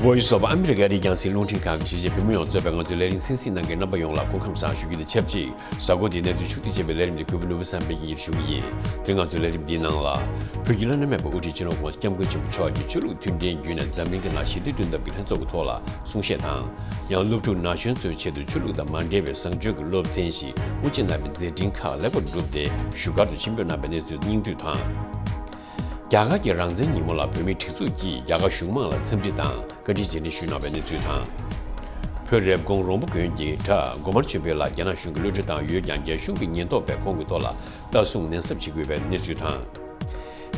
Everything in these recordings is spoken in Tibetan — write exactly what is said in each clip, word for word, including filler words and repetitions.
བོད་ཡིག་ཚོགས་པ་ཨ་མི་རི་ཀ་རིགས་རྒྱང་སྲིང་རླུང་འཕྲིན་ཁང་གི་གཞིས་བྱེས་བོད་མི་ཡོངས་གཙོས་པའི་ང་ཚོའི་ལས་རིམ་གསན་གཟིགས་གནང་མཁན་རྣམ་པ་ཡོངས་ལ་སྐུ་ཁམས་བཟང་ཞུ་རྒྱུ་དང་ཆབས་ཅིག་གཟའ་འཁོར་འདིའི་གནས་ཚུལ་ཕྱོགས་བསྡུས་བྱས་པའི་ལས་རིམ་དེ་གུས་པ་ནོར་བུ་བསམ་འཕེལ་གྱིས་སྙན་ཞུ་གི་ཡིན། དེ་རིང་ང་ཚོའི་ལས་རིམ་འདིའི་ནང་ལ། བོད་ཀྱི་བླ་ན་མེད་པའི་དབུ་ཁྲིད་སྤྱི་ནོར་༸གོང་ས་༸སྐྱབས་མགོན་ཆེན་པོ་མཆོག་གིས་ཆོས་ལུགས་མཐུན་སྒྲིལ་བརྒྱུད་ནས་འཛམ་གླིང་གི་ནང་ཞི་བདེ་བསྐྲུན་ཐབས་ཀྱི་ལྷན་ཚོགས་ཀྱི་ཐོག་ལ་གསུང་བཤད་དང་། ཡང་སློབ་ཕྲུག་ན་གཞོན་ཚོའི་ཆེད་དུ་ཆོས་ལུགས་དང་མ་འབྲེལ་བའི་བཟང་སྤྱོད་ཀྱི་སློབ་ཚན་ཞིག་དབུ་འབྱེད་གནང་བའི་མཛད་འཕྲིན་ཁག་ལེགས་པར་གྲུབ་སྟེ་བཞུགས་སྒར་དུ་ཆིབས་བསྒྱུར་གནང་བའི་གནས་ཚུལ་སྙིང་བསྡུས་དང་། རྒྱ་གར་གྱི་རང་བཙན་ཉིན་མོ་ལ་བོད་མིའི་སྒྲིག་འཛུགས་ཀྱིས་རྒྱ་གར་གཞུང་མང་ལ་འཚམས་འདྲི་དང་བཀའ་དྲིན་རྗེས་དྲན་ཞུས་གནང་བའི་གནས་ཚུལ་དང་། བོད་རེབ་གོང་རོང་པོ་དགོན་གྱི་གྲྭ་སྒོ་དམར་ཆོས་འཕེལ་ལགས་རྒྱ་ནག་གཞུང་གིས་གློད་གྲོལ་བཏང་ཡོད་ཀྱང་། རྒྱ་གཞུང་གི་ཉེན་རྟོག་པས་ཁོང་གི་ཐོག་ལ་ལྟ་སྲུང་ནན་གསབ་བྱེད་དགོས་པའི་གནས་ཚུལ་དང་།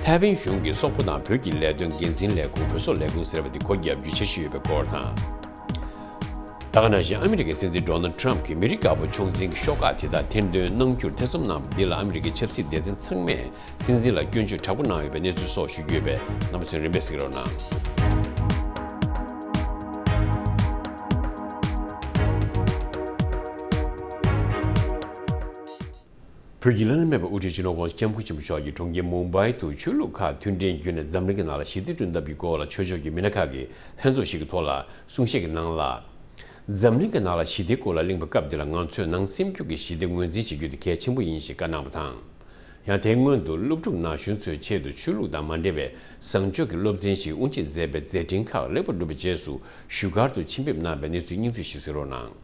ཐའེ་ཝན་གཞུང་གིས་སོག་པོ་དང་བོད་ཀྱི་ལས་དོན་འགན་འཛིན་ལས་ཁུངས་བོད་སོག་ལས་ཁུངས་ཟེར་བ་དེ་སྒོ་བརྒྱབ་རྒྱུའི་འཆར་གཞི་ཡོད་པའི་སྐོར་དང་། ད་ག་ནང་བཞིན་ཨ་མི་རི་ཀའི་སྲིད་འཛིན་ཌོ་ནལ་ཌི་ཊརམ་ཕི་གྱིས་མི་རིགས་དཀར་པོ་ཕྱོགས་འཛིན་གྱི་ཤོག་ཁག་དེ་དག་ཐེར་འདོན་གནང་རྒྱུར་ཐེ་ཚོམ་གནང་བ་འདི་ལ་ཨ་མི་རི་ཀའི་ཆབ་སྲིད་སྡེ་ཚན་ཚང་མས་སྲིད་འཛིན་ལ་སྐྱོན་བརྗོད་དྲག་པོ་གནང་ཡོད་པའི་གནས་ཚུལ་སོགས་ཞུ་རྒྱུ་ཡོད་པས། རྣམ་པ་ཚོས་རིམ་པས་གཟིགས་རོགས་གནང་། བོད་ཀྱི་བླ་ན་མེད་པའི་དབུ་ཁྲིད་སྤྱི་ནོར་༸གོང་ས་༸སྐྱབས་མགོན་ཆེན་པོ་མཆོག་གིས་གྲོང་ཁྱེར་མུམ་བྷའི་དུ་ཆོས་ལུགས་ཁག་མཐུན་སྒྲིལ་བརྒྱུད་ནས་འཛམ་གླིང་གི་ནང་ལ་ཞི་བདེ་བསྐྲུན་ཐབས་ཀྱི་སྐོར་ལ་ཆོས་ཕྱོགས་ཀྱི་མི་སྣ་ཁག་གི་ལྷན་ཚོགས་ཤིག་གི་ཐོག་ལ་གསུང་བཤད་ཀྱི་ནང་ལ། འཛམ་གླིང་གི་ནང་ལ་ཞི་བདེའི་སྐོར་ལ་གླེང་བའི་སྐབས་འདི་ལ་ང་ཚོས་ནང་སེམས་རྒྱུད་ཀྱི་ཞི་བདེ་ངོས་འཛིན་བྱེད་རྒྱུ་དེ་གལ་ཆེན་པོ་ཡིན་ཞེས་བཀའ་གནང་བ་དང་། ཡང་དེའི་སྔོན་དུ་སློབ་ཕྲུག་ན་གཞོན་ཚོའི་ཆེད་དུ་ཆོས་ལུགས་དང་མ་འབྲེལ་བའི་བཟང་སྤྱོད་ཀྱི་སློབ་ཚན་ཞིག་དབུ་འབྱེད་མཛད་པའི་མཛད་འཕྲིན་ཁག་ལེགས་པར་གྲུབ་པའི་རྗེས་སུ་བཞུགས་སྒར་དུ་ཆེད་ཕེབས་གནང་བའི་གནས་ཚུལ་སྙིང་བསྡུས་ཤིག་གཟིགས་རོགས་གནང་།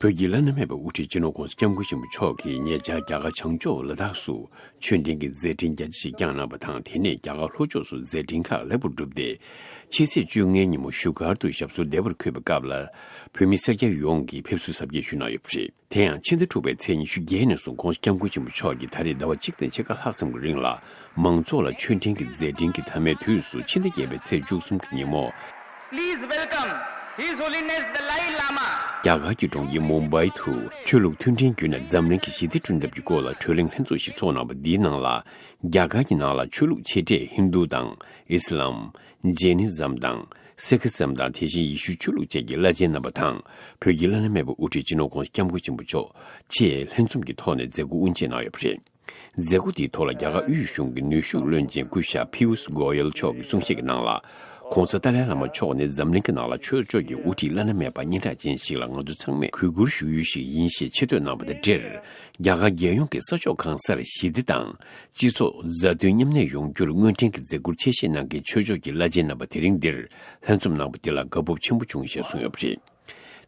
བོད་ཀྱི་བླ་ན་མེད་པའི་དབུ་ཁྲིད་སྤྱི་ནོར་༸གོང་ས་༸སྐྱབས་མགོན་ཆེན་པོ་མཆོག་གིས་ཉེ་ཆར་རྒྱ་གར་བྱང་ཕྱོགས་ལ་དྭགས་སུ་ཆོས་འབྲེལ་གྱི་མཛད་འཕྲིན་རྒྱ་ཆེ་ཞིག་བསྐྱངས་གནང་བ་དང་། དེ་ནས་རྒྱ་གར་ལྷོ་ཕྱོགས་སུ་མཛད་འཕྲིན་ཁག་ལེགས་པར་གྲུབ་སྟེ། ཕྱི་ཚེས་བཅོ་ལྔའི་ཉིན་མོ་བཞུགས་སྒར་དུ་ཞབས་སོར་བདེ་བར་འཁོད་པའི་སྐབས་ལ། བོད་མི་སེར་སྐྱ་ཡོངས་ཀྱིས་ཕེབས་བསུ་གཟབ་རྒྱས་ཞུས་གནང་ཡོད་པ་རེད། དེ་ཡང་ཕྱི་ཟླ་དྲུག་པའི་ཚེས་ཉི་ཤུ་བརྒྱད་ནས་བཟུང་༸གོང་ས་༸སྐྱབས་མགོན་ཆེན་པོ་མཆོག་གིས་ད་རེས་ཟླ་བ་གཅིག་དང་ཕྱེད་ཀ་ལྷག་ཙམ་གྱི་རིང་ལ་མང་ཚོགས་ལ་ཆོས་འབྲེལ་གྱི་མཛད་འཕྲིན་གྱི་མཐའ་མའི་དུས་སུ་ཕྱི་ཟླ་བརྒྱད་པའི་ཚེས་བཅུ་གསུམ་གྱི་ཉིན་མོ། Please welcome His Holiness Dalai Lama. རྒྱ་གར་གྱི་གྲོང་ཁྱེར་མུམ་བྷའི་དུ་ཆོས་ལུགས་མཐུན་སྒྲིལ་བརྒྱུད་ནས་འཛམ་གླིང་གི་ཞི་བདེ་བསྐྲུན་ཐབས་ཀྱི་སྐོར་ལ་གྲོས་གླེང་ལྷན་ཚོགས་ཤིག་ཚོགས་གནང་བ་འདིའི་ནང་ལ། རྒྱ་གར་གྱི་ནང་ལ་ཆོས་ལུགས་ཆེ་གྲས་ཧིན་རྡུ་དང་ཨི་སི་ལམ། ཇེ་ནི་ཛམ་དང་། སི་ཁི་ཛམ་དང་། དེ་བཞིན་ཡེ་ཤུ་ཆོས་ལུགས་བཅས་ཀྱི་བླ་ཆེན་རྣམ་པ་དང་། བོད་ཀྱི་བླ་ན་མེད་པའི་དབུ་ཁྲིད་སྤྱི་ནོར་༸གོང་ས་༸སྐྱབས་མགོན་ཆེན་པོ་མཆོག་བཅས་ལྷན་འཛོམས་ཀྱི་ཐོག་ནས་མཛད་སྒོ་དབུ་འབྱེད་གནང་ཡོད་པ་རེད། མཛད་སྒོ་དེའི་ཐོག་ལ་རྒྱ་གར་དབུས་གཞུང་གི་ནུས་ཤུགས་བློན་ཆེན་སྐུ་ཞབས་ཕི་ཡུས་གོ་ཡལ་མཆོག་གིས་གསུང་བཤད་ཀྱི་ནང་ལ། ༸གོང་ས་ཏཱ་ལའི་བླ་མ་མཆོག་ནི་འཛམ་གླིང་གི་ནང་ལ་ཆོས་ཕྱོགས་ཀྱི་དབུ་ཁྲིད་བླ་ན་མེད་པ་སྙན་གྲགས་ཅན་ཞིག་ལ་ང་ཚོ་ཚང་མས་གུས་བཀུར་ཞུ་ཡུལ་ཞིག་ཡིན་ཞེས་ཆེ་བསྟོད་གནང་བ་དང་འབྲེལ། རྒྱ་གར་རྒྱལ་ཡོངས་ཀྱི་ས་ཕྱོགས་གང་སར་ཞི་བདེ་དང་། སྤྱི་ཚོགས་མཛའ་མཐུན་མཉམ་གནས་ཡོང་རྒྱུར་སྔོན་ཐོན་གྱི་མཛད་ཁུར་ཆེ་བཞེས་གནང་མཁན་ཆོས་ཕྱོགས་ཀྱི་བླ་ཆེན་རྣམ་པ་དེ་རིང་འདིར་ལྷན་འཛོམས་གནང་བ་འདི་ལ་དགའ་སྤོབས་ཆེན་པོ་བྱུང་ཞེས་གསུངས་ཡོད་པ་རེད།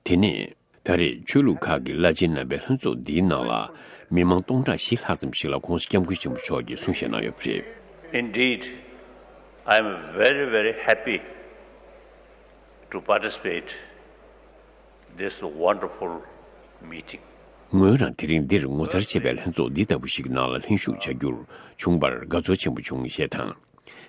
དེ་ནས། ད་རེས་ཆོས་ལུགས་ཁག་གི་བླ་ཆེན་རྣམ་པའི་ལྷན་ཚོགས་འདིའི་ནང་ལ། མི་མང་སྟོང་ཕྲག་བཞི་ལྷག་ཙམ་ཞིག་ལ་༸གོང་ས་༸སྐྱབས་མགོན་ཆེན་པོ་མཆོག་གིས་གསུང་བཤད་གནང་ཡོད་པ་རེད། Indeed, I am very, very happy to participate this wonderful meeting. ངོས་རང་དེ་རིང་འདིར་ངོ་མཚར་ཆེ་བའི་ལྷན་ཚོགས་འདི་ལྟ་བུ་ཞིག་ནང་ལ་ལྷན་ཞུགས་བྱ་རྒྱུར་བྱུང་བར་དགའ་ཚོར་ཆེན་པོ་བྱུང་ཞེས་དང་།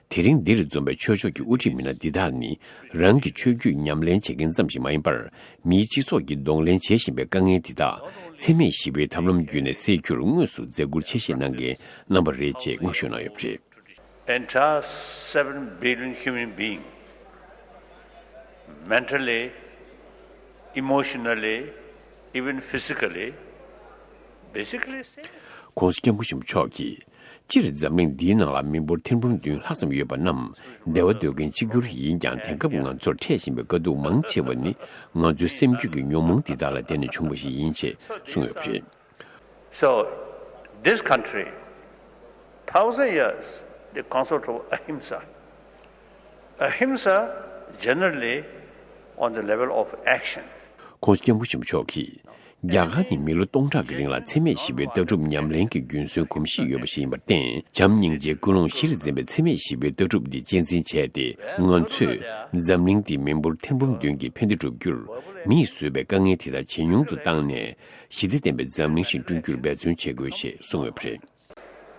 དེ་རིང་འདིར་འཛོམས་པའི་ཆོས་ཕྱོགས་ཀྱི་དབུ་ཁྲིད་མི་སྣ་འདི་དག་ནི་རང་གི་ཆོས་བརྒྱུད་ཉམས་ལེན་བྱེད་མཁན་ཙམ་ཞིག་མ་ཡིན་པར། མིའི་སྤྱི་ཚོགས་ཀྱི་གདོང་ལེན་བྱེད་བཞིན་པའི་དཀའ་ངལ་འདི་དག་འཚེ་མེད་ཞི་བའི་ཐབས་ལམ་བརྒྱུད་ནས་སེལ་རྒྱུར་དངོས་སུ་མཛད་ཁུར་ཆེ་བཞེས་གནང་མཁན་རྣམ་པ་རེད་ཅེས་བསྔགས་བརྗོད་གནང་ཡོད་པ་རེད། Entire seven billion human being, mentally, emotionally, even physically, basically same. ༸གོང་ས་༸སྐྱབས་མགོན་ཆེན་པོ་མཆོག་གིས། སྤྱིར་འཛམ་གླིང་འདིའི་ནང་ལ་མི་འབོར་ཐེར་འབུམ་བདུན་ལྷག་ཙམ་ཡོད་པ་རྣམས་བདེ་བ་འདོད་མཁན་གཅིག་གྱུར་ཡིན་ཀྱང་། དེང་སྐབས་ང་ཚོར་འཕྲད་བཞིན་པའི་དཀའ་སྡུག་མང་ཆེ་བ་ནི་ང་ཚོའི་སེམས་རྒྱུད་ཀྱི་ཉོན་མོངས་འདི་དག་ལ་བརྟེན་ནས་བྱུང་བ་ཞིག་ཡིན་ཅེས་གསུངས་ཡོད་པ་རེད། So, this country, thousand years, the concept of ahimsa. Ahimsa, generally, on the level of action. ༸གོང་ས་༸སྐྱབས་མགོན་ཆེན་པོ་མཆོག་གིས། རྒྱ་གར་ནི་མི་ལོ་སྟོང་ཕྲག་གི་རིང་ལ་འཚེ་མེད་ཞི་བའི་ལྟ་གྲུབ་ཉམས་ལེན་གྱི་རྒྱུན་སྲོལ་གོམས་གཤིས་ཡོད་པ་ཞིག་ཡིན་པར་བརྟེན། བྱམས་སྙིང་རྗེའི་ཀུན་སློང་གཞིར་འཛིན་པའི་འཚེ་མེད་ཞི་བའི་ལྟ་གྲུབ་འདི་གཅེས་འཛིན་བྱས་ཏེ། ང་ཚོས་འཛམ་གླིང་འདི་མི་འབོར་ཐེར་འབུམ་བདུན་གྱི་ཕན་བདེ་བསྒྲུབ་རྒྱུར། མིས་བཟོས་པའི་དཀའ་ངལ་དེ་དག་ཇེ་ཉུང་དུ་བཏང་ནས། ཞི་བདེ་ལྡན་པའི་འཛམ་གླིང་ཞིག་བསྐྲུན་རྒྱུར་འབད་བརྩོན་བྱེད་དགོས་ཞེས་གསུངས་ཡོད་པ་རེད།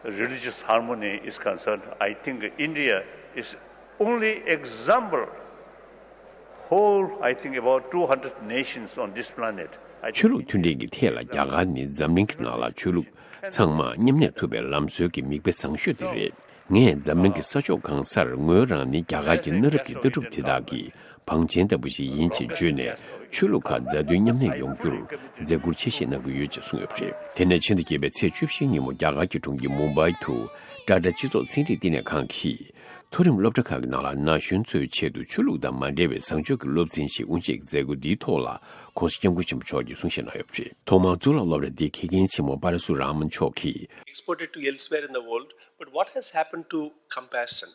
Religious harmony is concerned, I think India is only example. Whole, I think about two hundred nations on this planet. I think ཆོས་ལུགས་མཐུན་སྒྲིལ་གྱི་ཐད་ལ་རྒྱ་གར་ནི་འཛམ་གླིང་གི་ནང་ལ་ཆོས་ལུགས་ཚང་མ་མཉམ་གནས་ཐུབ་པའི་ལམ་སྲོལ་གྱི་མིག་དཔེ་བཟང་ཤོས་དེ་རེད། ངས་འཛམ་གླིང་གི་ས་ཕྱོགས་གང་སར་ངོས་རང་ནི་རྒྱ་གར་གྱི་གནའ་རབས་ཀྱི་ལྟ་གྲུབ་དེ་དག་གི་བང་ཆེན་ལྟ་བུ་ཞིག་ཡིན་ཅེས་བརྗོད་ནས། ཆོས་ལུགས་ཁག་མཛའ་མཐུན་མཉམ་གནས་ཡོང་རྒྱུར་མཛད་ཁུར་ཆེ་བཞེས་གནང་གི་ཡོད་ཅེས་གསུངས་ཡོད་པ་རེད། དེ་ནས་ཕྱི་ཟླ་བརྒྱད་པའི་ཚེས་བཅུ་བཞིའི་ཉིན་མོ་རྒྱ་གར་གྱི་གྲོང་ཁྱེར་མུམ་བྷའི་དུ་ཊཱ་ཊཱ་སྤྱི་ཚོགས་ཚན་རིག་བསྟི་གནས་ཁང་གིས་ མཐོ་རིམ་སློབ་གྲྭ་ཁག་གི་ནང་ལ་ན་གཞོན་ཚོའི་ཆེད་དུ་ཆོས་ལུགས་དང་མ་འབྲེལ་བའི་བཟང་སྤྱོད་ཀྱི་སློབ་ཚན་ཞིག་དབུ་འབྱེད་ཀྱི་མཛད་སྒོ་འདིའི་ཐོག་ལ་༸གོང་ས་༸སྐྱབས་མགོན་ཆེན་པོ་མཆོག་གིས་གསུང་བཤད་གནང་ཡོད་པ་རེད། ཐོག་མར་གཙུག་ལག་སློབ་གྲྭ་འདིའི་དགེ་རྒན་ཆེན་མོ་པ་ར་སུ་ར་མན་མཆོག་གིས། Exported to elsewhere in the world, but what has happened to compassion?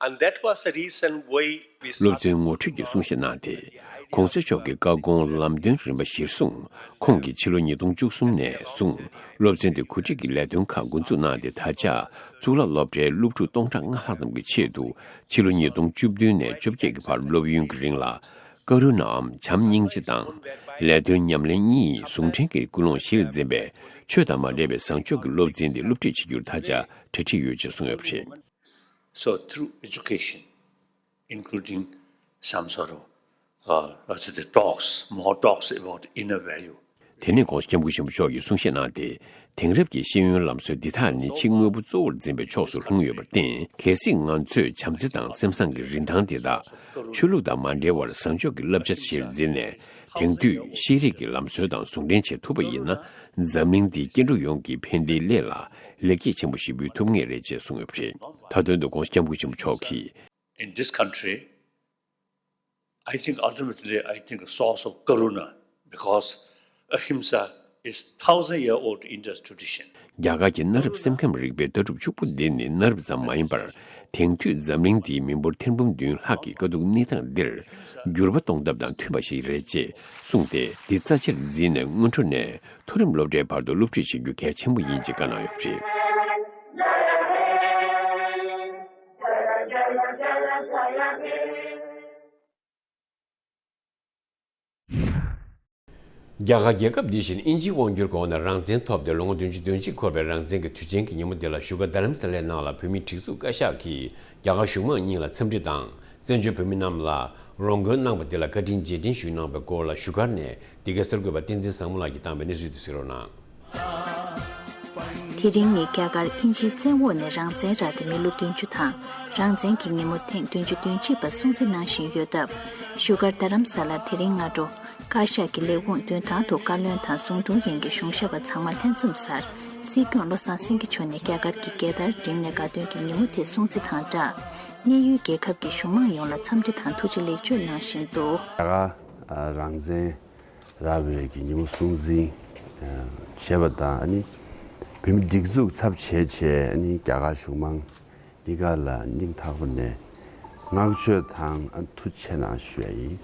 And that was the reason why we started. སློབ་ཚན་ངོ་སྤྲོད་ཀྱི་གསུང་བཤད་གནང་སྟེ། ༸གོང་ས་མཆོག་གི་བཀའ་དགོངས་ལམ་སྟོན་རིམ་པ་གཞིར་བཟུང་། ཁོང་གིས་ཕྱི་ལོ་ཉིས་སྟོང་བཅུ་གསུམ་ནས་བཟུང་སློབ་ཚན་དེ་གོ་སྒྲིག་གི་ལས་དོན་ཁག་འགོ་འཛུགས་གནང་སྟེ། ད་ཆ་གཙུག་ལག་སློབ་གྲྭའི་སློབ་ཕྲུག་སྟོང་ཕྲག་ལྔ་ལྷག་ཙམ་གྱི་ཆེད་དུ་ཕྱི་ལོ་ཉིས་སྟོང་བཅུ་བདུན་ནས་བཅོ་བརྒྱད་ཀྱི་བར་སློབ་ཡོན་གྱི་རིང་ལ་ཀ་རུ་ཎའམ་བྱམས་སྙིང་རྗེ་དང་ལས་དོན་ཉམས་ལེན་གཉིས་ཟུང་འབྲེལ་གྱི་ཀུན་སློང་གཞིར་འཛིན་པའི་ཆོས་དང་མ་འབྲེལ་བའི་བཟང་སྤྱོད་ཀྱི་སློབ་ཚན་འདི་སློབ་ཁྲིད་བྱེད་རྒྱུར་ད་ཆ་གྲ་སྒྲིག་ཡོད་ཅེས་གསུངས་ཡོད་པ་རེད། So through education, including some sort of, uh, let's say the talks, more talks about inner value. དེ་ནས་༸གོང་ས་༸སྐྱབས་མགོན་ཆེན་པོ་མཆོག་གིས་གསུང་བཤད་གནང་སྟེ། དེང་རབས་ཀྱི་ཤེས་ཡོན་ལམ་སྲོལ་འདི་དག་ནི་ཕྱི་དངོས་པོ་གཙོ་བོར་འཛིན་པའི་ཕྱོགས་སུ་ལྷུང་ཡོད་པར་བརྟེན། གལ་སྲིད་ང་ཚོས་བྱམས་བརྩེ་དང་སེམས་བཟང་གི་རིན་ཐང་དེ་དག་ཆོས་ལུགས་དང་མ་འབྲེལ་བར་བཟང་སྤྱོད་ཀྱི་བསླབ་བྱ་ཞིག་འཛིན་ནས། དེང་དུས་ཤེས་རིག་གི་ལམ་སྲོལ་དང་ཟུང་འབྲེལ་བྱེད་ཐུབ་པ་ཡིན་ན། འཛམ་གླིང་འདིའི་སྐྱེ་འགྲོ་ཡོངས་ཀྱི་ཕན་བདེའི་སླད་ལ་ལེགས་སྐྱེས་ཆེན་པོ་ཞིག་འབུལ་ཐུབ་ངེས་རེད་ཅེས་གསུངས་ཡོད་པ་རེད། མཐའ་དོན་དུ་༸གོང་ས་༸སྐྱབས་མགོན་ཆེན་པོ་མཆོག་གིས། In this country, I think ultimately, I think a source of karuna, because ahimsa is thousand year old India's tradition. རྒྱ་གར་གྱི་གནའ་རབས་སེམས་ཁམས་རིག་པའི་ལྟ་གྲུབ་ཕྱུག་པོ་འདི་ནི་གནའ་རབས་ཙམ་མ་ཡིན་པར། དེང་དུས་འཛམ་གླིང་འདིའི་མི་འབོར་ཐེར་འབུམ་བདུན་ལྷག་གི་དཀའ་སྡུག་གནས་སྟངས་འདིར་འགྱུར་བ་གཏོང་ཐབས་དང་མཐུན་པ་ཞིག་རེད་ཅེས་གསུངས་ཏེ། འདི་རྩ་ཆེར་འཛིན་ནས་སྔོན་འགྲོ་ནས་མཐོ་རིམ་སློབ་གྲྭའི་བར་དུ་སློབ་ཁྲིད་བྱེད་རྒྱུ་གལ་ཆེན་པོ་ཡིན་ཅེས་བཀའ་གནང་ཡོད་པ་རེད། རྒྱ་གར་རྒྱལ་ཁབ་འདི་བཞིན་དབྱིན་ཇིའི་དབང་སྒྱུར་འོག་ནས་རང་བཙན་ཐོབ་སྟེ་ལོ་ངོ་བདུན་ཅུ་དོན་གཅིག་འཁོར་བའི་རང་བཙན་གྱི་དུས་ཆེན་གྱི་ཉིན་མོ་འདི་ལ་བཞུགས་སྒར་རྡ་རམ་ས་ལའི་ནང་ལ་བོད་མིའི་སྒྲིག་འཛུགས་བཀའ་ཤག་གིས་རྒྱ་གར་གཞུང་མང་གཉིས་ལ་འཚམས་འདྲི་དང་། བཙན་བྱོལ་བོད་མི་རྣམས་ལ་རོགས་མགོན་གནང་བ་འདི་ལ་བཀའ་དྲིན་རྗེས་དྲན་ཞུས་གནང་བའི་སྐོར་ལ་བཞུགས་སྒར་ནས་འདི་གའི་གསར་འགོད་པ་བསྟན་འཛིན་བཟང་མོ་ལགས་ཀྱིས་བཏང་བའི་གནས་ཚུལ་དེ་གཟིགས་རོགས་གནང་། དེ་རིང་ནི་རྒྱ་གར་དབྱིན་ཇིའི་བཙན་འོག་ནས་རང་བཙན་རག་སྟེ་མི་ལོ་བདུན་ཅུ་དང་། རང་བཙན་གྱི་ཉིན་མོ་ཐེངས་བདུན་ཅུ་དོན་གཅིག་པ་སྲུང་བརྩི་གནང་བཞིན་ཡོད་སྟབས། བཞུགས་སྒར་རྡ་རམ་ས་ལར་དེ་རིང་སྔ་དྲོ། བཀའ་ཤག་གི་ལས་ཁུངས་མདུན་ཐང་དུ་བཀའ་བློན་དང་ཟུང་དྲུང་ཡན་གྱི་གཞུང་ཞབས་པ་ཚང་མ་ལྷན་འཛོམས་སར། སྲིད་སྐྱོང་བློ་བཟང་སེང་གེ་མཆོག་ནས་རྒྱ་གར་གྱི་རྒྱལ་དར་བསྒྲེངས་ནས་དགའ་སྟོན་གྱི་ཉིན་མོ་དེ་སྲུང་བརྩི་དང་སྦྲགས། གནད་ཡོད་རྒྱལ་ཁབ་ཀྱི་གཞུང་མང་ཡོངས་ལ་འཚམས་འདྲི་དང་ཐུགས་རྗེ་ལེགས་བརྗོད་གནང་བཞིན་འདུག། རྒྱ་གར་རང་བཙན་རག་པའི་གི་ཉིན་མོ་སྲུང་བརྩི་བྱས་པ་དང་། ཨ་ནི་བོད་མི་སྒྲིག་འཛུགས་ཚབ་བྱས་བྱས། ཨ་ནི་རྒྱ་གར་གཞུང་མང་འདི་ག་ལ་སྙིང་ཐག་པ་ནས་བསྔགས་བརྗོད་དང་ཨ་ཐུགས་རྗེ་ཆེ་གནང་ཞུ་ཡ་ཡིན།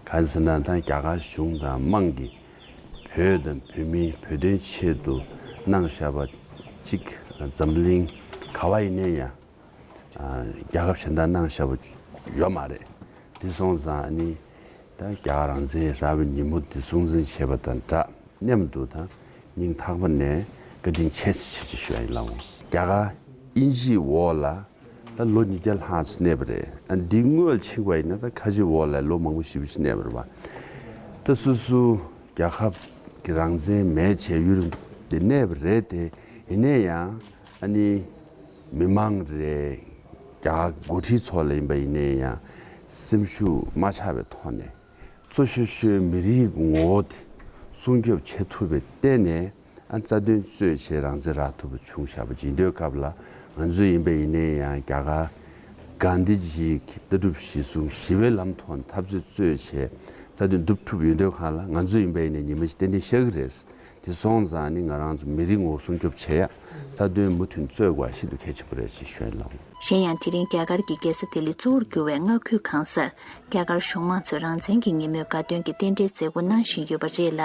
གང་ཟེར་ན་ད་རྒྱ་གར་གཞུང་དང་དམངས་ཀྱིས་བོད་དང་བོད་མི་བོད་དོན་ཆེད་དུ་གནང་བཞག་པ་གཅིག་འཛམ་གླིང་ག་བ་ཡིན་ནའི་ཡང་། རྒྱལ་ཁབ་གཞན་དག་གནང་བཞག་པ་ཡོད་མ་རེད། དེ་སོང་ཙང་ནི་ད་རྒྱ་གར་རང་བཙན་རག་པའི་ཉིན་མོ་འདི་སྲུང་བརྩི་བྱས་པ་དང་སྦྲགས། མཉམ་དུ་ད་སྙིང་ཐག་པ་ནས་བཀའ་དྲིན་ཆེ་ཞེས་ཞུ་ཡ་ཡིན་ལགས། རྒྱ་གར་དབྱིན་ཇིའི་འོག་ལ་ད་ལོ་ཉིས་བརྒྱ་ལྷག་ཙམ་གནས་པ་རེད། ཨ་འདི་དངོས་ཕྱིན་པ་ཡིན་ན་ད་ཁ་ཆེའི་འོག་ལ་ལོ་མང་པོ་ཞེ་པོ་ཞིག་གནས་པ་རེད་པ། ད་སོ་སོ་རྒྱལ་ཁབ་ཀྱི་རང་བཙན་མེད་བྱས་ཡུན་རིང་པོ་དེ་གནས་པ་རེད་དེ། ཡིན་ན་ཡང་། ཨ་ནི་མི་མང་རེད། རྒྱ་གར་འགོ་ཁྲིད་ཚོ་ལ་ཡིན་པ་ཡིན་ནའི་ཡང་སེམས་ཤུགས་མ་ཆག་པའི་ཐོག་ནས་གཙོ་ཤོས་ཤོས་མི་རིགས་ངོ་བོ་དེ་སྲུང་སྐྱོབ་བྱེད་ཐུབ་པའི་སྟེང་ནས། ཨ་རྩ་དོན་གཙོས་བྱས་རང་བཙན་རག་ཐུབ་པ་བྱུང་བཞག་པ་ཅིག་ཡིན་དུས་སྐབས་ལ། ང་ཚོས་ཡིན་པ་ཡིན་ནའི་ཡང་རྒྱ་གར་གྷན་དྷི་ཇིའི་ལྟ་གྲུབ་གཞིར་བཟུང་ཞི་བའི་ལམ་ཐོག་ནས་འཐབ་རྩོད་གཙོས་བྱས་རྩ་དོན་སྒྲུབ་ཐུབ་ཡོད་དུས་སྒང་ལ། ང་ཚོས་ཡིན་པ་ཡིན་ནའི་ཉི་མ་ཞིག་ཏན་ཏན་ཤར་གི་རེད། དེ་སོང་ཙང་ནི་ང་རང་ཚོ་མི་རིགས་ངོ་བོ་སྲུང་སྐྱོབ་བྱེད་ཡ། རྩ་དོན་མུ་མཐུད་རྩོད་དགོས་པ་ཤིན་ཏུ་གལ་ཆེན་པོ་རེད་ཅེས་ཞུ་ཡ་ཡིན་ལགས། གཞན་ཡང་། དེ་རིང་རྒྱ་གར་གྱི་རྒྱལ་ས་ལྡི་ལི་གཙོ་བོར་གྱུར་བའི་མངའ་ཁུལ་གང་སར་རྒྱ་གར་གཞུང་མང་ཚོས་རང་བཙན་གྱི་ཉིན་མོའི་དགའ་སྟོན་གྱི་རྟེན་འབྲེལ་མཛད་སྒོ་གནང་བཞིན་ཡོད་པ་རེད་ལ།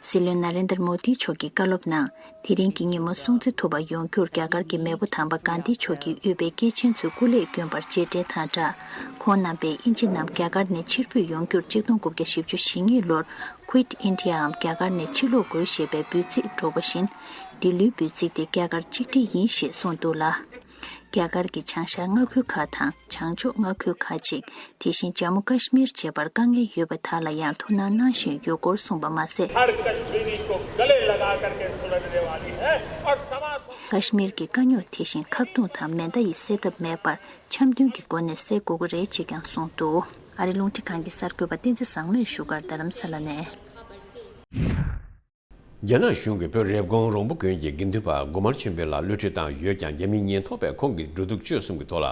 སྲིད་བློན་ན་རེན་དར་མོ་དི་མཆོག་གིས་བཀའ་སློབ་ནང་། དེ་རིང་གི་ཉིན་མོ་སྲུང་བརྩི་ཐུབ་པ་ཡོང་རྒྱུར་རྒྱ་གར་གྱི་མེས་པོ་དམ་པ་གྷན་དྷི་མཆོག་གིས་དབུས་པའི་སྐྱེས་ཆེན་ཚོའི་སྐུ་ལས་བསྐྱོན་པར་རྗེས་དྲན་དང་སྦྲགས། ཁོང་རྣམ་པས་དབྱིན་ཇི་རྣམས་རྒྱ་གར་ནས་ཕྱིར་འབུད་ཡོང་རྒྱུར་གཅིག་སྟོང་དགུ་བརྒྱ་བཞི་བཅུ་ཞེ་གཉིས་ལོར། Quit India འམ་རྒྱ་གར་ནས་ཕྱིར་ལོག་དགོས་ཞེས་པའི་འབོད་ཚིག་སྒྲོག་པ་བཞིན། འདི་ལོའི་འབོད་ཚིག་དེ་རྒྱ་གར་གཅིག་སྒྲིལ་ཡིན་ཞེས་གསུངས་འདུག་ལ། རྒྱ་གར་གྱི་བྱང་ཤར་མངའ་ཁུལ་ཁག་དང་བྱང་ཕྱོགས་མངའ་ཁུལ་ཁག་ཅིག་དེ་བཞིན་ཇམ་མུ་ཀ་ཤི་མིར་བཅས་པར་དཀའ་ངལ་ཡོད་པ་དག་ལ་ཡང་ཐུགས་སྣང་གནང་བཞིན་ཡོད་སྐོར་གསུངས་པ་མ་ཟད། हर कश्मीरी को गले लगा करके सुलझने वाली है और समाज ཀ་ཤི་མིར་གྱི་དཀའ་རྙོག་དེ་བཞིན་ཁ་རྡུང་དང་མེ་མདའ་ཡིས་སེལ་ཐབས་མེད་པར། འཆམ་མཐུན་གྱི་སྒོ་ནས་སེལ་དགོས་ཀྱི་རེད་ཅེས་ཀྱང་གསུངས་འདུག། ཨ་རིའི་རླུང་འཕྲིན་ཁང་གི་གསར་འགོད་པ་བསྟན་འཛིན་བཟང་མོས་བཞུགས་སྒར་རྡ་རམ་ས་ལ་ནས། རྒྱ་ནག་གཞུང་གིས་བོད་རེབ་གོང་རོང་པོ་དགོན་གྱི་དགེ་འདུན་པ་སྒོ་དམར་ཆོས་འཕེལ་ལགས་གློད་གྲོལ་བཏང་ཡོད་ཀྱང་། རྒྱ་མིས་ཉེན་རྟོག་པས་ཁོང་གི་འགྲོ་འདུག་སྤྱོད་གསུམ་གྱི་ཐོག་ལ་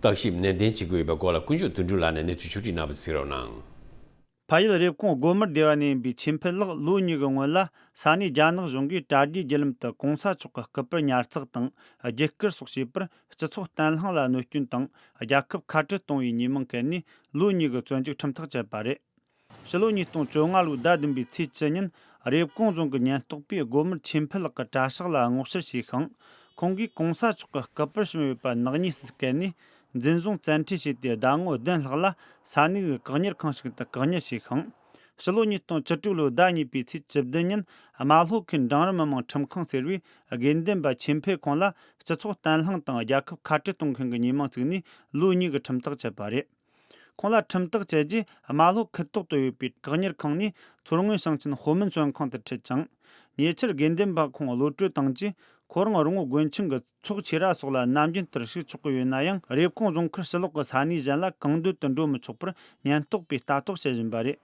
བརྟག་ཞིབ་ནན་ཏན་བྱེད་ཀྱི་ཡོད་པའི་སྐོར་ལ། ཀུན་སྤྱོད་དོན་གྲུབ་ལགས་ནས་གནས་ཚུལ་ཕྱོགས་སྒྲིག་གནང་བ་གཟིགས་རོགས་གནང་། ཕ་ཡུལ་རེབ་གོང་སྒོ་དམར་སྡེ་བ་ནས་ཡིན་པའི་ཆོས་འཕེལ་ལགས་ལོ་གཉིས་ཀྱི་སྔོན་ལ། ས་གནས་རྒྱ་ནག་གཞུང་གིས་དྲ་རྒྱའི་བརྒྱུད་ལམ་དུ་གོང་ས་མཆོག་གི་སྐུ་པར་ཉར་ཚགས་དང་། རྒྱུགས་སྐུར་སོགས་བྱས་པར། སྤྱི་ཚོགས་བརྟན་ལྷིང་ལ་གནོད་སྐྱོན་དང་། རྒྱལ་ཁབ་ཁ་བྲལ་གཏོང་བའི་ཉེས་མིང་བཀལ་ནས། ལོ་གཉིས་ཀྱི་བཙོན་འཇུག་ཁྲིམས་ཐག་བཅད་པ་རེད། ཕྱི་ལོ་ཉིས་སྟོང་བཅོ་ལྔ་ལོའི་ཟླ་བདུན་པའི་ཚེས་བཅུ་ཉིན། རེབ་གོང་རྫོང་གི་ཉེན་རྟོག་པས་སྒོ་དམར་ཆོས་འཕེལ་ལགས་ཀྱི་གྲྭ་ཤག་ལ་སྔོག་བཤེར་བྱས་ཤིང་། ཁོང་གིས་གོང་ས་མཆོག་གི་སྐུ་པར་བཤམས་ཡོད་པ་ནག་ཉེས་སུ་བཀལ་ནས། འཛིན་བཟུང་བཙན་ཁྲིད་བྱས་ཏེ། ཟླ་ངོ་བདུན་ལྷག་ལ་ས་གནས་ཀྱི་བཀག་ཉར་ཁང་ཞིག་ཏུ་བཀག་ཉར་བྱས་ཤིང་། ཕྱི་ལོ་ཉིས་སྟོང་བཅུ་དྲུག་ལོའི་ཟླ་གཉིས་པའི་ཚེས་བཅུ་བདུན་ཉིན། རྨ་ལྷོ་ཁུལ་འབྲིང་རིམ་མི་དམངས་ཁྲིམས་ཁང་ཟེར་བས། དགེ་འདུན་པ་ཆོས་འཕེལ་ཁོང་ལ་སྤྱི་ཚོགས་བརྟན་ལྷིང་དང་རྒྱལ་ཁབ་ཁ་བྲལ་གཏོང་མཁན་གྱི་ཉེས་མིང་བཙུགས་ནས། ལོ་གཉིས་ཀྱི་ཁྲིམས་ཐག་བཅད་པ་རེད། ཁོང་ལ་ཁྲིམས་ཐག་བཅད་རྗེས། རྨ་ལྷོ་ཁུལ་ཐོག་ཏུ་ཡོད་པའི་བཀག་ཉར་ཁང་ནས་མཚོ་སྔོན་ཞིང་ཆེན་ཧོ་མིན་བཙོན་ཁང་དུ་ཁྲིད་ཅིང་། ཉེ་ཆར་དགེ་འདུན་པ་ཁོང་གློད་གྲོལ་བཏང་རྗེས། ཁོ་རང་རོང་བོ་དགོན་ཆུང་གི་ཚོགས་ཆོས་ར་སོགས་ལ་ནམ་རྒྱུན་ལྟར་ཞུགས་ཆོག་གི་ཡོད་ན་ཡང་། རེབ་གོང་རྫོང་ཁུལ་ཕྱི་ལོགས་ཀྱི་ས་གནས་གཞན་ལ་གང་འདོད་དུ་འགྲོ་མི་ཆོག་པར་ཉེན་རྟོག་པས་ལྟ་རྟོག་བྱེད་བཞིན་པ་རེད།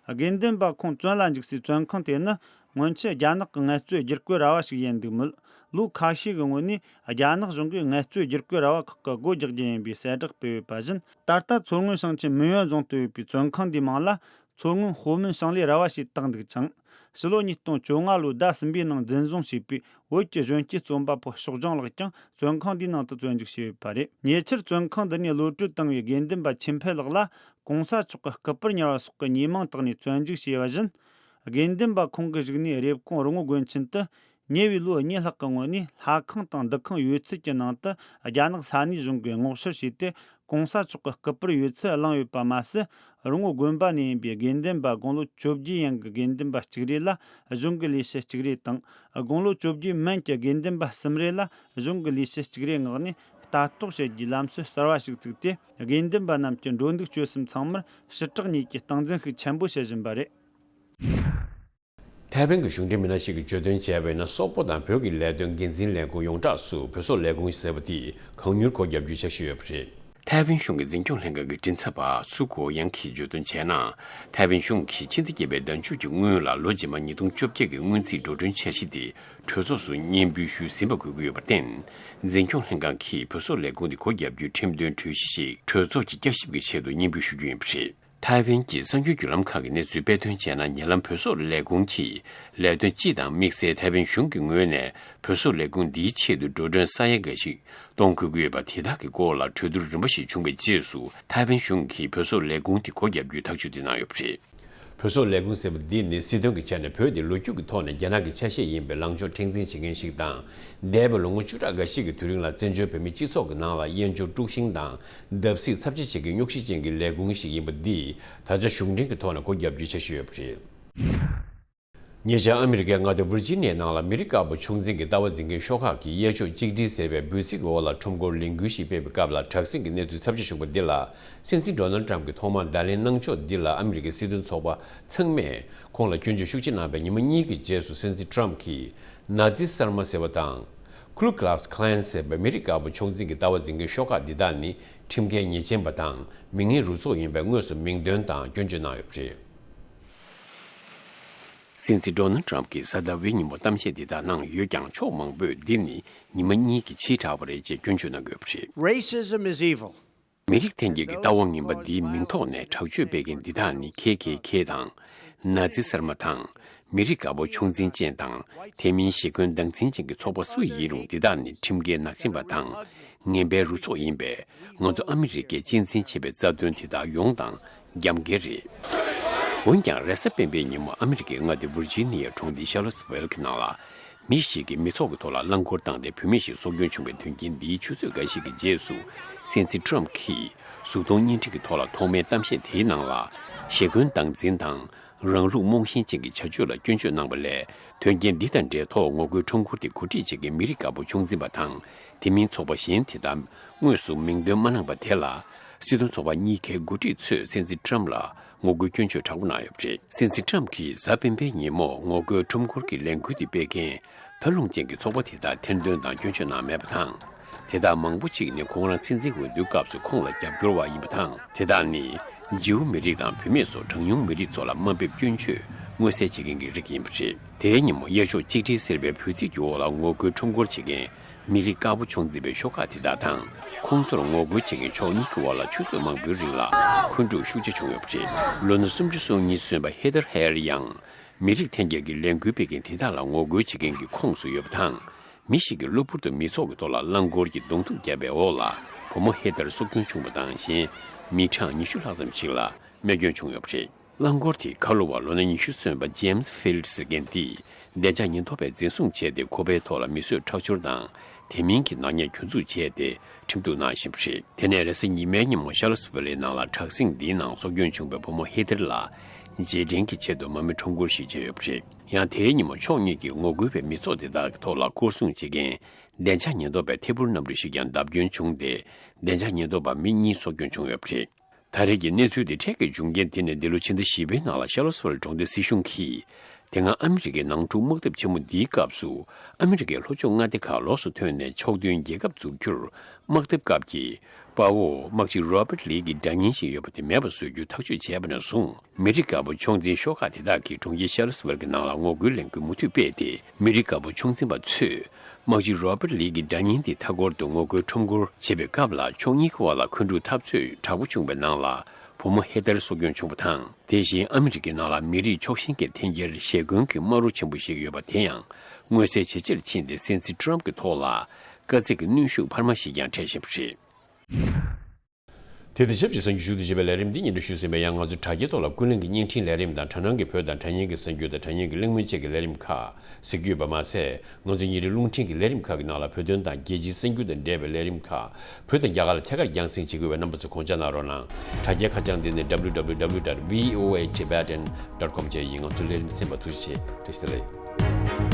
དགེ་འདུན་པ་ཁོང་བཙོན་ལ་འཇུག་སའི་བཙོན་ཁང་དེ་ནི། སྔོན་ཆད་རྒྱ་ནག་གི་ངལ་རྩོལ་བསྒྱུར་བཀོད་ར་བ་ཞིག་ཡིན་འདུག་མོད། ལོ་ཁ་ཤས་ཀྱི་སྔོན་ནས་རྒྱ་ནག་གཞུང་གིས་ངལ་རྩོལ་བསྒྱུར་བཀོད་ར་བ་ཁག་གི་སྒོ་རྒྱག་རྒྱུ་ཡིན་པའི་གསལ་བསྒྲགས་སྤེལ་ཡོད་པ་བཞིན། ད་ལྟ་མཚོ་སྔོན་ཞིང་ཆེན་མིན་ཡོན་རྫོང་དུ་ཡོད་པའི་བཙོན་ཁང་འདིའི་མིང་ལ། མཚོ་སྔོན་ཧོ་མིན་ཞིང་ལས་ར་བ་ཞེས་བཏགས་འདུག་ཅིང་། ཕྱི་ལོ་ཉིས་སྟོང་བཅོ་ལྔ་ལོའི་ཟླ་གསུམ་པའི་ནང་འཛིན་བཟུང་བྱས་པའི་བོད་ཀྱི་གཞོན་སྐྱེས་རྩོམ་པ་པོ་ཕྱོགས་སྒྲོན་ལགས་ཀྱང་བཙོན་ཁང་འདིའི་ནང་དུ་བཙོན་འཇུག་བྱས་ཡོད་པ་རེད། ཉེ་ཆར་བཙོན་ཁང་འདི་ནས་གློད་གྲོལ་བཏང་བའི་དགེ་འདུན་པ་ཆོས་འཕེལ་ལགས་ལ། གོང་ས་མཆོག་གི་སྐུ་པར་ཉར་བ་སོགས་ཀྱི་ཉེས་མིང་བཏགས་ནས་བཙོན་འཇུག་བྱས་པ་བཞིན། དགེ་འདུན་པ་ཁོང་གི་བཞུགས་གནས་རེབ་གོང་རོང་བོ་དགོན་ཆེན་དུ། ཉེ་བའི་ལོ་གཉིས་ལྷག་གི་སྔོན་ནས་ལྷ་ཁང་དང་འདུ་ཁང་ཡོད་ཚད་ཀྱི་ནང་དུ། རྒྱ་ནག་ས་གནས་གཞུང་གིས་སྔོག་བཤེར་བྱས་ཏེ། གོང་ས་མཆོག་གི་སྐུ་པར་ཡོད་ཚད་བླངས་ཡོད་པ་མ་ཟད། རོང་བོ་དགོན་པ་ནས་ཡིན་པའི་དགེ་འདུན་པ་དགུང་ལོ་བཅོ་བརྒྱད་ཡན་གྱི་དགེ་འདུན་པ་གཅིག་རེ་ལ་གཞུང་གི་ལས་བྱེད་གཅིག་རེ་དང་། དགུང་ལོ་བཅོ་བརྒྱད་མིན་གྱི་དགེ་འདུན་པ་གསུམ་རེ་ལ་གཞུང་གི་ལས་བྱེད་གཅིག་རེ་མངགས་ནས། ལྟ་རྟོག་བྱེད་རྒྱུའི་ལམ་སྲོལ་གསར་བ་ཞིག་བཙུགས་ཏེ། དགེ་འདུན་པ་རྣམས་ཀྱི་འགྲོ་འདུག་སྤྱོད་གསུམ་ཚང་མར་ཞི་དྲག་ཉིད་ཀྱིས་སྟངས་འཛིན་ཤུགས་ཆེན་པོ་བྱེད་བཞིན་པ་རེད། ཐའེ་ཝན་གྱི་གཞུང་འབྲེལ་མི་སྣ་ཞིག་གིས་བརྗོད་དོན་བྱས་པ་ཡིན་ན། སོག་པོ་དང་བོད་ཀྱི་ལས་དོན་འགན་འཛིན་ལས་ཁུངས་ཡོངས་གྲགས་སུ་བོད་སོག་ལས་ཁུངས་ཟེར་བ་དེས་གང་མྱུར་སྒོ་བརྒྱབ་རྒྱུའི་འཆར་གཞི་ཡོད་པ་རེད། ཐའེ་ཝན་གཞུང་གི་འཛིན་སྐྱོང་ལྷན་ཁང་གི་མགྲིན་ཚབ་པ་སུའུ་གོ་ཡང་གིས་བརྗོད་དོན་བྱས་ན། ཐའེ་ཝན་གཞུང་གིས་ཕྱི་ཟླ་བརྒྱད་པའི་ཟླ་མཇུག་གི་སྔོན་ལ་ལོ་རྗེས་མ་ཉིས་སྟོང་བཅོ་བརྒྱད་ཀྱི་སྔོན་རྩིས་འགྲོ་གྲོན་འཆར་གཞི་དེ་གྲོས་ཚོགས་སུ་སྙན་འབུལ་ཞུས་ཟིན་པ་འགོད་ཀྱི་ཡོད་པར་བརྟེན། འཛིན་སྐྱོང་ལྷན་ཁང་གིས་བོད་སོག་ལས་ཁུངས་དེ་སྒོ་བརྒྱབ་རྒྱུའི་ཁྲིམས་དོན་གྲོས་གཞི་ཞིག་གྲོས་ཚོགས་ཀྱི་བསྐྱར་ཞིབ་ཀྱི་ཆེད་དུ་སྙན་འབུལ་ཞུ་རྒྱུ་ཡིན་པ་རེད། ཐའེ་ཝན་གྱི་གསར་འགྱུར་བརྒྱུད་ལམ་ཁག་གིས་གནས་ཚུལ་སྤེལ་དོན་བྱས་ན། ཉེ་ལམ་བོད་སོག་ལས་ཁུངས་ཀྱིས་ལས་དོན་སྤྱི་དང་དམིགས་བསལ་ཐའེ་ཝན་གཞུང་གི་ངོས་ནས་བོད་སོག་ལས་ཁུངས་འདིའི་ཆེད་དུ་འགྲོ་གྲོན་ས་ཡ་འགའ་ཞིག་གཏོང་དགོས་ཀྱི་ཡོད་པ་དེ་དག་གི་སྐོར་ལ་གྲོས་བསྡུར་རིམ་པ་ཞིག་བྱུང་བའི་རྗེས་སུ། ཐའེ་ཝན་གཞུང་གིས་བོད་སོག་ལས་ཁུངས་དེ་སྒོ་བརྒྱབ་རྒྱུའི་ཐག་གཅོད་དེ་གནང་ཡོད་པ་རེད། བོད་སོག་ལས་ཁུངས་ཟེར་བ་འདི་ནི་སྲིད་དོན་གྱི་ཆ་ནས་བོད་དེ་ལོ་རྒྱུས་ཀྱི་ཐོག་ནས་རྒྱ་ནག་གི་ཆ་ཤས་ཡིན་པའི་ལངས་ཕྱོགས་མཁྲེགས་འཛིན་བྱེད་མཁན་ཞིག་དང་། འདས་པའི་ལོ་ངོ་བཅུ་ཕྲག་འགའ་ཞིག་གི་དུས་རིང་ལ་བཙན་བྱོལ་བོད་མིའི་སྤྱི་ཚོགས་ཀྱི་ནང་ལ་དབྱེན་སྦྱོར་དཀྲུག་ཤིང་དང་བརྡབ་གསིག་ཚབས་ཆེ་བྱེད་ཀྱི་རྙོག་གཞི་ཅན་གྱི་ལས་ཁུངས་ཤིག་ཡིན་པ་འདིས། ད་ཆ་གཞུང་འབྲེལ་གྱི་ཐོག་ནས་སྒོ་བརྒྱབ་རྒྱུའི་འཆར་གཞི་ཡོད་པ་རེད། ཉེ་ཆར་ཨ་མི་རི་ཀའི་མངའ་སྡེ་ཝིར་ཇི་ནི་ཡའི་ནང་ལ་མི་རིགས་དཀར་པོ་ཕྱོགས་འཛིན་གྱི་ལྟ་བ་འཛིན་མཁན་ཤོག་ཁག་གིས་གཡས་ཕྱོགས་གཅིག་སྒྲིལ་ཟེར་བའི་འབོད་ཚིག་གི་འོག་ལ་ཁྲོམ་སྐོར་ལས་འགུལ་ཞིག་སྤེལ་བའི་སྐབས་ལ་དྲག་ཟིང་གི་གནས་ཚུལ་ཚབས་ཆེ་བྱུང་བ་འདི་ལ། སྲིད་འཛིན་ཌོ་ནལ་ཊམ་གྱིས་ཐོག་མར་བརྡ་ལན་གནང་ཕྱོགས་འདི་ལ་ཨ་མི་རི་ཀའི་སྲིད་དོན་ཚོགས་པ་ཚང་མས་ཁོང་ལ་སྐྱོན་བརྗོད་ཤུགས་ཆེ་གནང་བའི་ཉི་མ་གཉིས་ཀྱི་རྗེས་སུ། སྲིད་འཛིན་ཊམ་གྱིས་ནཱ་ཛི་སར་མ་ཟེར་བ་དང་། ཀུ་ལུ་ཀླཱས་ཁ་ལན་ཟེར་བའི་མི་རིགས་དཀར་པོ་ཕྱོགས་འཛིན་གྱི་ལྟ་བ་འཛིན་མཁན་ཤོག་ཁག་འདི་དག་ནི་ཁྲིམས་འགལ་ཉེས་ཅན་པ་དང་མི་ངན་རུ་ཚོགས་ཡིན་པས་དངོས་སུ་མིང་འདོན་དང་སྐྱོན་བརྗོད་གནང་ཡོད་པ་རེད། སྲིད་འཛིན་ཌོ་ནལ་ཊམ་གྱིས་གཟའ་ཟླ་བའི་ཉིན་མོ་གཏམ་བཤད་འདི་དག་གནང་ཡོད་ཀྱང་། ཕྱོགས་མང་པོས་འདི་ནི་ཉི་མ་གཉིས་ཀྱི་ཕྱིར་དྲགས་པ་རེད་ཅེས་སྐྱོན་བརྗོད་གནང་གི་ཡོད་པ་རེད། Racism is evil. མི་རིགས་འཐེན་འཁྱེར་གྱི་ལྟ་བ་ངན་པ་འདིའི་མིང་ཐོག་ནས་དྲག་སྤྱོད་སྤེལ་མཁན་འདི་དག་ནི་ཁེ་ཁེ་ཁེ་དང་། ནཱ་ཛི་སར་མ་དང་། མི་རིགས་དཀར་པོ་ཕྱོགས་འཛིན་ཅན་དང་། དེ་མིན་ཞེ་འཁོན་སྡང་འཛིན་ཅན་གྱི་ཚོགས་པ་སུ་ཡིན་རུང་། འདི་དག་ནི་ཁྲིམས་འགལ་ནག་ཅན་པ་དང་། ངན་པའི་རུ་ཚོགས་ཡིན་པས། ང་ཚོ་ཨ་མི་རི་ཀས་གཅེས་འཛིན་བྱེད་པའི་རྩ་དོན་དེ་དག་ཡོངས་དང་རྒྱབ་འགལ་རེད། འོན་ཀྱང་། རེས་གཟའ་སྤེན་པའི་ཉིན་མོ་ཨ་མི་རི་ཀའི་མངའ་སྡེ་ཝིར་ཇི་ནི་ཡའི་གྲོང་སྡེ་ཤར་ལོ་སི་ཝེལ་གྱི་ནང་ལ། མི་ཞིག་གིས་མི་ཚོགས་ཀྱི་ཐོག་ལ་རླངས་འཁོར་བཏང་སྟེ་བུད་མེད་ཞིག་སྲོག་སྐྱོན་བྱུང་བའི་དོན་རྐྱེན་འདིའི་ཆུ་ཚོད་འགའ་ཞིག་གི་རྗེས་སུ། སྲིད་འཛིན་ཊམ་གྱིས་གཟུགས་མཐོང་བརྙན་འཕྲིན་གྱི་ཐོག་ལ་ཐོག་མའི་གཏམ་བཤད་དེའི་ནང་ལ། ཞེ་འཁོན་སྡང་འཛིན་དང་། རང་ལུགས་རྨོངས་ཞེན་ཅན་གྱི་བྱ་སྤྱོད་ལ་སྐྱོན་བརྗོད་གནང་བ་ལས། དོན་རྐྱེན་འདི་དང་འབྲེལ་ཐོག་ངོ་རྒོལ་ཁྲོམ་སྐོར་དེ་གོ་སྒྲིག་བྱེད་མཁན་མི་རིགས་དཀར་པོ་ཕྱོགས་འཛིན་པ་དང་། དེ་མིན་ཚོགས་པ་གཞན་དེ་དག་དངོས་སུ་མིང་འདོན་མ་གནང་བ་དེ་ལ། སྲིད་དོན་ཚོགས་པ་གཉིས་ཀའི་འགོ་ཁྲིད་ཚོས་སྲིད་འཛིན་ཊམ་ལ་ངོ་རྒོལ་སྐྱོན་བརྗོད་དྲག་པོ་གནང་ཡོད་པ་རེད། སྲིད་འཛིན་ཊམ་གྱིས་གཟའ་སྤེན་པའི་ཉིན་མོ་ངོ་རྒོལ་ཁྲོམ་སྐོར་གྱི་ལས་འགུལ་དེ་སྤེལ་མཁན་ད་ལུང་ཅན་གྱི་ཚོགས་པ་དེ་དག་ཐེར་འདོན་དང་སྐྱོན་བརྗོད་གནང་མེད་པ་དང་། དེ་དག་མང་པོ་ཅིག་ནི་ཁོང་རང་སྲིད་འཛིན་འོས་བསྡུའི་སྐབས་སུ་ཁོང་ལ་རྒྱབ་སྐྱོར་བ་ཡིན་པ་དང་། དེ་དག་ནི་ཇིའུ་མི་རིགས་དང་བུད་མེད་སོགས་གྲངས་ཉུང་མི་རིགས་ཚོ་ལ་དམའ་འབེབས་སྐྱོན་བརྗོད། མངོན་གསལ་བྱེད་མཁན་གྱི་རིགས་ཡིན་པ་རེད། དེའི་ཉིན་མོ་གཡས་ཕྱོགས་གཅིག་སྒྲིལ་ཟེར་བའི་འབོད་ཚིག་གི་འོག་ལ་ངོ་རྒོལ་ཁྲོམ་སྐོར་བྱེད་མཁན་མི་རིགས་དཀར་པོ་ཆུང་འཛིན་པའི་ཤོག་ཁག་དེ་དག་དང་། ཁོང་ཚོར་ངོ་རྒོལ་བྱེད་མཁན་ཕྱོགས་གཉིས་ཀྱི་དབར་ལ་ཆུ་ཚོད་མང་པོའི་རིང་ལ་འཁོན་འཁྲུག་ཤུགས་ཆེ་བྱུང་ཡོད་པ་རེད། ལོ་ན་སུམ་ཅུ་སོ་གཉིས་སོན་པ་ཧེ་ཐར་ཧེར་ཡང་མི་རིགས་འཐེན་འཁྱེར་གྱི་ལས་འགུལ་སྤེལ་མཁན་དེ་དག་ལ་ངོ་རྒོལ་བྱེད་མཁན་གྱི་ཁོངས་སུ་ཡོད་པ་དང་། མི་ཞིག་གིས་གློ་བུར་དུ་མི་ཚོགས་ཀྱི་ཐོག་ལ་རླངས་འཁོར་གྱིས་གདོང་ཐུག་བརྒྱབ་པའི་འོག་ལ་བུ་མོ་ཧེ་ཐར་སྲོག་སྐྱོན་བྱུང་བ་དང་། གཞན་མི་གྲངས་ཉི་ཤུ་ལྷག་ཙམ་ཞིག་ལ་རྨས་སྐྱོན་བྱུང་ཡོད་པ་རེད། རླངས་འཁོར་དེས་ཁ་ལོ་བ་ལོ་ན་ཉི་ཤུ་སོན་པ་ཇེམ་སི་ཧྥིལ་ཌི་ཟེར་མཁན་དེས་བདེ་འཇགས་ཉེན་རྟོག་པས་འཛིན་བཟུང་བྱས་ཏེ། ཁོ་པའི་ཐོག་ལ་མི་གསོད་ཁྲག་སྦྱོར་དང་དེ་མིན་གྱི་ནག་ཉེས་གྱོང་འཛུགས་བྱས་ཏེ་ཁྲིམས་གཏུག་གནང་བཞིན་པ་རེད། དེ་ནས་རེས་གཟའ་ཉི་མའི་ཉིན་མོ་ཤར་ལོ་སི་ཝི་ལིའི་ནང་ལ་དྲག་ཟིང་འདིའི་ནང་སྲོག་སྐྱོན་བྱུང་བའི་བུ་མོ་ཧེ་ཐར་ལ་རྗེས་དྲན་གྱི་ཆེད་དུ་མར་མེ་ཁྲོམ་སྐོར་ཞིག་བྱས་ཡོད་པ་རེད། ཡང་དེའི་ཉིན་མོ་ཕྱོགས་གཉིས་ཀྱིས་ངོ་རྒོལ་བའི་མི་ཚོགས་དེ་དག་གི་ཐོག་ལ་སྐོར་སྲུང་བྱེད་མཁན་བདེ་འཇགས་ཉེན་རྟོག་པའི་ཐད་འཕུར་གནམ་གྲུ་ཞིག་ཀྱང་བརྡབ་སྐྱོན་བྱུང་སྟེ། བདེ་འཇགས་ཉེན་རྟོག་པ་མི་གཉིས་སྲོག་སྐྱོན་བྱུང་ཡོད་པ་རེད། ད་རེས་ཀྱི་གནས་ཚུལ་འདི་འཕྲལ་གྱི་བྱུང་རྐྱེན་དེ་ནི་འདི་ལོ་ཕྱི་ཟླ་བཞི་པའི་ནང་ལ་ཤར་ལོ་སི་ཝི་ལི་གྲོང་སྡེ་སྲིད་གཞུང་གིས། དེ་སྔ་ཨ་མི་རི་ཀའི་ནང་འཁྲུག་དམག་འཐབ་ཆེན་མོ་འདིའི་སྐབས་སུ། ཨ་མི་རི་ཀའི་ལྷོ་ཕྱོགས་མངའ་སྡེ་ཁག་ལོགས་སུ་ཐོན་ནས་ཕྱོགས་མཐུན་རྒྱལ་ཁབ་འཛུགས་རྒྱུར་དམག་འཐབ་སྐབས་ཀྱི་དཔའ་བོ་དམག་སྤྱི་རོ་བྷར་ཊི་ལི་གི་སྒྲ་སྙན་ཞིག་ཡོད་པ་དེ་མེད་པ་བཟོ་རྒྱུ་ཐག་གཅོད་བྱས་པ་ནས་བཟུང་། མི་རིགས་དཀར་པོ་ཕྱོགས་འཛིན་ཤོག་ཁག་དེ་དག་གིས་གྲོང་ཁྱེར་ཤར་ལོ་སི་ཝི་ལི་གི་ནང་ལ་ངོ་རྒོལ་ལས་འགུལ་མུ་མཐུད་སྤེལ་ཏེ། མི་རིགས་དཀར་པོ་ཕྱོགས་འཛིན་པ་ཚོས་དམག་སྤྱི་རོ་བྷར་ཊི་ལི་གི་སྒྲ་སྙན་དེ་མཐའ་འཁོར་དུ་ངོ་རྒོལ་ཁྲོམ་སྐོར་བྱེད་པའི་སྐབས་ལ། ཕྱོགས་གཉིས་ཀྱི་དབར་ལ་འཁོན་འཁྲུག་འཐབ་རྩོད་དྲག་པོ་བྱུང་བའི་ནང་ལ། བུ་མོ་ཧེ་ཐར་སྲོག་སྐྱོན་བྱུང་བ་དང་། དེ་བཞིན་ཨ་མི་རི་ཀའི་ནང་ལ་མི་རིགས་ཕྱོགས་ཞེན་གྱི་འཐེན་འཁྱེར་ཞེ་འཁོན་གྱི་དམག་རོགས་ཆེན་པོ་ཞིག་ཡོད་པ་དེ་ཡང་མངོན་གསལ་ཇེ་ཆེར་ཕྱིན་ཏེ། སྲིད་འཛིན་ཊམ་གྱི་ཐོག་ལ་དཀའ་ཚེགས་ཀྱི་གནོན་ཤུགས་འཕར་མ་ཞིག་ཀྱང་འཕྲད་བཞིན་པ་རེད། དེ་དང་ཆབས་ཅིག་གསར་འགྱུར་ཞུ་གཏུག་བྱེད་པའི་ལས་རིམ་འདི་སྙན་སྒྲོན་ཞུས་ཟིན་པ་ཡང་། ང་ཚོའི་དྲ་རྒྱའི་ཐོག་ལ་ཀུན་གླེང་གི་བརྙན་འཕྲིན་ལས་རིམ་དང་། དྲ་སྣང་གི་བོད་དང་དྲ་བརྙན་གྱི་གསར་འགྱུར་དང་། དྲ་བརྙན་གྱི་གླེང་མོལ་བཅས་ཀྱི་ལས་རིམ་ཁག་གཟིགས་རྒྱུ་ཡོད་པ་མ་ཟད། ང་ཚོའི་ཉིན་རེའི་རླུང་འཕྲིན་གྱི་ལས་རིམ་ཁག་གི་ནང་ལ་བོད་དོན་དང་རྒྱལ་སྤྱིའི་གསར་འགྱུར་དང་འབྲེལ་བའི་ལས་རིམ་ཁག་བོད་དང་རྒྱ་གར་ལ་ཐད་ཀར་རྒྱང་སྲིང་བྱེད་དགོས་པའི་རྣམ་པ་ཚོ་དགོངས་འཇགས་གནང་རོགས་གནང་། དྲ་རྒྱའི་ཁ་བྱང་འདི་ནི་W W W dot V O A Tibetan dot com བཅས་ཡིན། ང་ཚོའི་ལས་རིམ་གསན་པར་ཐུགས་རྗེ་ཆེ། བཀྲ་ཤིས་བདེ་ལེགས།